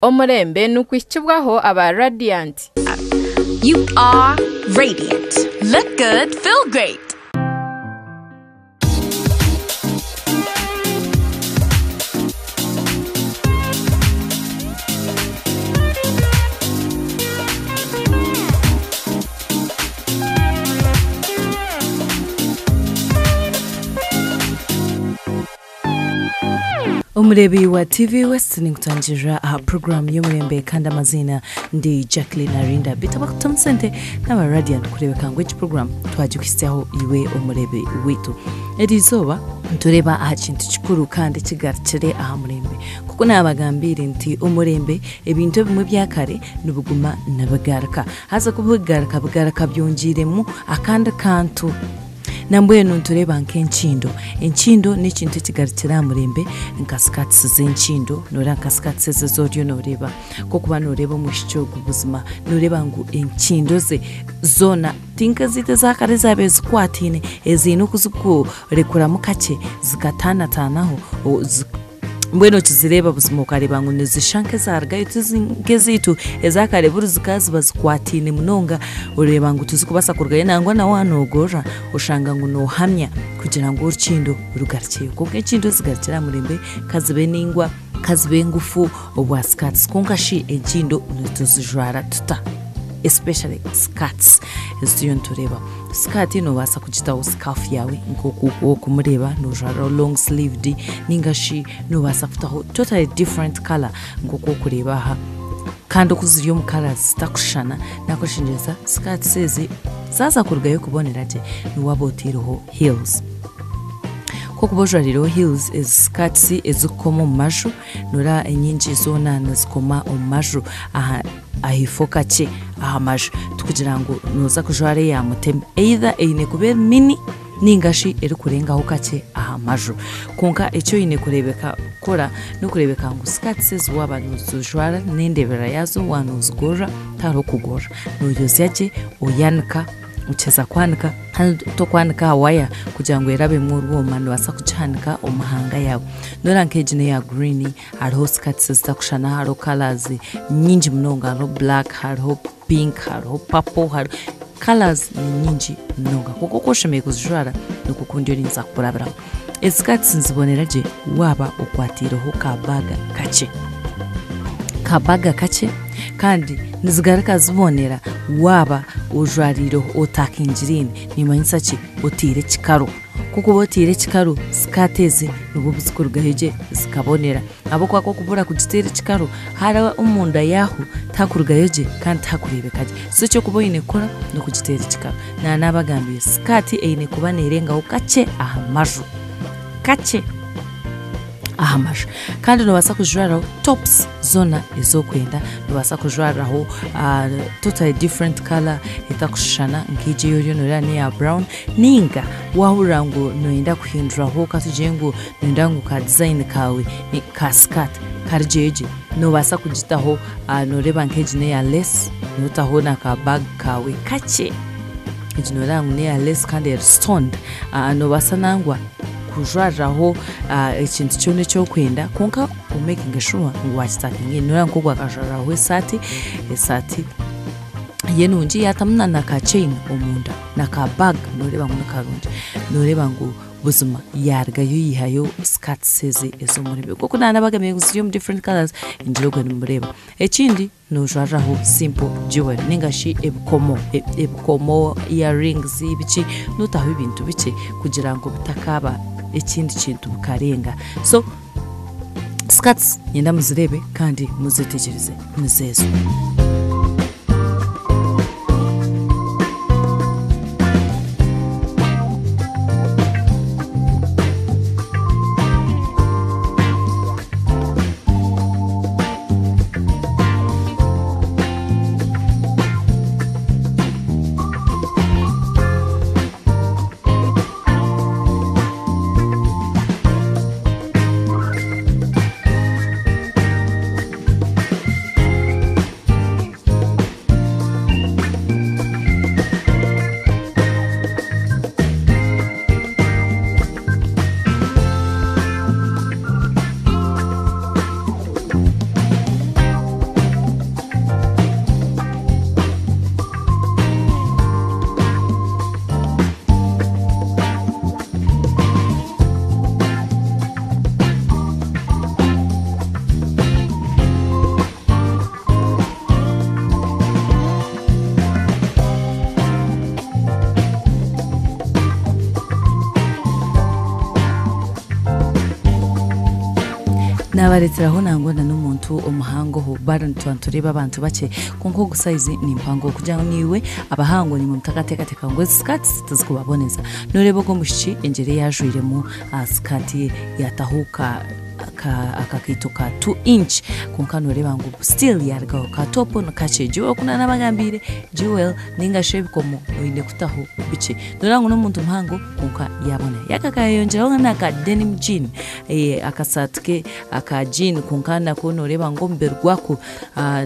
Omurembe nikuhikibwaho aba Radiant. You are radiant. Look good, feel great. Omureebi wa TV West ninkutangirira aha puroguraamu y'omurembe kandi amaziina ndi Jacqueline Arinda beitu abakutamu sente n'aba Radiant kureebeka ngu egi puroguraamu twagikuhitsyaho iwe omureebi waitu. Eri izooba nitureeba aha kintu kikuru kandi ekigarukire aha murembe. Nk'oku naabagambiire nti omurembe ebintu ebimwe ebya kare nibiguma nibigaruka. Haza ku bigaruka, bigaruka byongyeiremu akandi kantu. Nambwenu nitureeba nk'enkindo. Enkindo n'ekintu ekigarukire aha murembe nka sikatisi z'enkindo, noreeba nka sikatisi ezi ezi oriyo noreeba. Ku orikuba noreeba omwishiki ogu buzima noreeba ngu enkindo ze zoona ti nk'ezaitu eza kare ezaabaire zikwataine, eziine oku zirikurekuramu kakye zikataanataanaho. Mbwenu okizireeba buzima okareeba ngu nizishusha nk'ezarugayo ti nk'ezaitu eza kare buri zikaba ziba zikwataine munonga oreeba ngu tizikubaasa kurugayo nangwa na waaba noogorora oshanga ngu noohamya kugira ngu orukindo rugarukyeyo. Kwonka enkindo zigarukire aha murembe ka zibe naingwa ka zibe ngufu obwa sikaati kwonka shi enkindo nituzijwara tuta? Especially sikaati ezi turiyo nitureeba. Sikaati noobaasa kugitaho sikaafu yaawe nk'oku orikumureeba noojwara long sleeved nainga shi noobaasa kutaho totally different colour nk'oku orikureeba aha. Kandi oku ziri omu colours zitarikushushana nakweshengyereza sikaati ezi zaaza kurugayo kubonera gye niwaaba otaireho heels. Ku orikuba ojwarireho heels ezi sikaati ezirikukoma omu maju, noreeba enyingi zoona nizikoma omu maju aha. Ahaifo kakye aha maju tikugira ngu nooza kujwara eya mutemi either eine kuba eri mini ninga shi erikurengaho kakye aha maju. Kwonka eki oine kureebeka kukora n'okureebeka ngu sikatisi ezi waaba noozijwara n'endeebera yaazo waaba noozigorora tihariho kugorora. Nooyozya gye oyanika. Okiheza kwanika kandi tokwanika aha waya kugira ngu erabemu orwoma nobaasa kugihanika omu hanga yaawe. Noreeba nk'egi neya green hariho sikatisi ezitarikushushana hariho colours nyingi munonga hariho black hariho pink hariho purple hariho colours ni nyingi munonga kwonka oku oshemereire kuzijwara nikwo oku ndiyo ninza kukurabiramu. Ezi sikatisi nizibonera gye waaba okwatiireho ka baaga kakye. Ka baaga kakye kandi nizigaruka zibonera waaba ojwariireho otakingiriine nikimanyisa ki oteire ekikaru. Ku orikuba oteire ekikaru sikaati ezi nibwo zikurugayo gye zikabonera ahabw'okuba ku orikuba orikugiteera ekikaru hariya omunda yaaho tihakurugayo gye kandi tihakureebeka gye. So eki orikuba oine kukora n'okugiteera ekikaru. Naaba naabagambiire sikaati eine kuba neerengaho kakye aha maju, kakye. aha maju kandi noobaasa kujwaraho topusi zoona ezi orikwenda, noobaasa kujwaraho totally different colour etarikushushana nk'egi ei oriyo nooreeba n'eya burawuni nainga waahurira ngu nooyenda kuhinduraho katugire ngu nooyenda ngu ka dizayini kaawe ka sikaati karugyeyo gye, noobaasa kugitaho nooreeba nk'egi n'eya reesi nootaho na ka baaga kaawe kakye, egi nooreeba ngu n'eya reesi kandi eri sitonidi, noobaasa nangwa kujwariraho ekintu kyona eki orikwenda kwonka omekinge shuwa ngu wakitakinga in. Noreeba nk'ogu akajwariraho esaati, esaati ye nungi yaatamu na ka chain omunda na ka bag noreeba ngu nikarungi. Noreeba ngu buzima yaarugayo yaihayo skirts ezi ez'omurembe. Nk'oku naanabagambire ngu ziri omu different colours ningira obwe nimureeba. Ekindi Noojwariraho simple jewelry nainga shi ebikomo, ebikomo, earrings biki, nootaho ebintu bikye kugira ngu bitakaaba ekindi kintu bikarenga. So skirts niinyenda muzireebe kandi muzetegyereze nizo ezo. Nabareeteraho nangwa na n'omuntu omuhangoho bari nituba nitureeba abantu bakye kwonka ogu sayizi ni mpango kugira ngu niiwe abahango nimwe mutakateekateeka ngu ezi sikaati tizikubaboneza. Nooreeba ogu omwishiki engyeri ei ajwairemu aha sikaati ye yaataho ka ka akakaito ka tu inch kwonka nooreeba ngu still yaarugaho. Ka topu ni kakye. Jewel oku naanabagambiire jewel nainga shi ebikomo oine kutaho bikye. Nooreeba ngu n'omuntu muhango kwonka yaabona. Yaakakayongyeraho n'aka denim jean. Akasaati ke aka jean kwonka nako nooreeba ngu omubiri gwako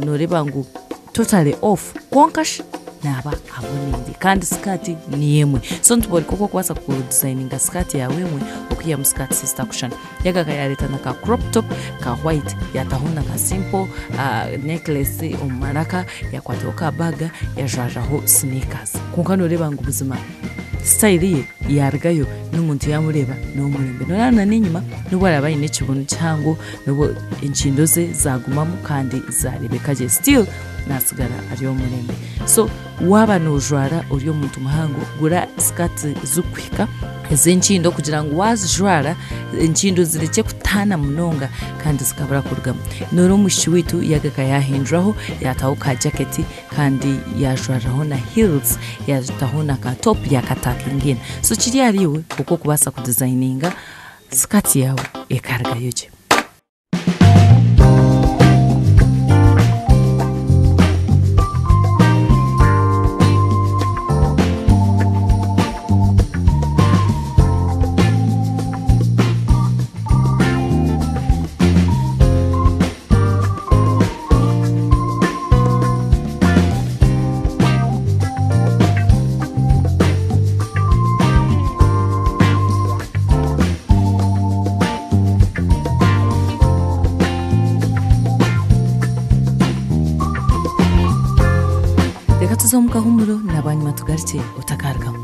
nooreeba ngu totally off kwonka shi naaba aboneire kandi sikaati niyo emwe. So nitubooreka oku orikubaasa kudizayininga sikaati yaawe emwe okwihamu sikaati ezitarikushushana. Yagaruka yaareeta na ka crop top ka white yaataho na ka simple necklace omu maraka yaakwataho ka baaga yaajwaraho sneakers. Kwonka nooreeba ngu buzima Sitayiro ye yaarugayo n'omuntu yaamureeba n'ow'omurembe. Nooreeba na n'enyima n'obu araabe aine ekibunu kihango, n'obu enkindo ze zaagumamu kandi zaareebeka gye, still naatsigara ari ow'omurembe. So waaba noojwara ori omuntu muhango, gura sikaati zirikuhika ez'enkindo kugira ngu waazijwara enkindo zirekye kutaana munonga kandi zikabura kurugamu. Nooreeba omwishiki waitu yaagaruka yaahinduraho yaataho ka jaketi Kandi yajwariraho na heels yataho na ka top yakatakinga in. So kiri ahari iwe oku okubaasa ku designinga skirt yaawe ekarugayo gye. Reka tuze omu kahumuro na bwanyima tugarukye otakarugamu.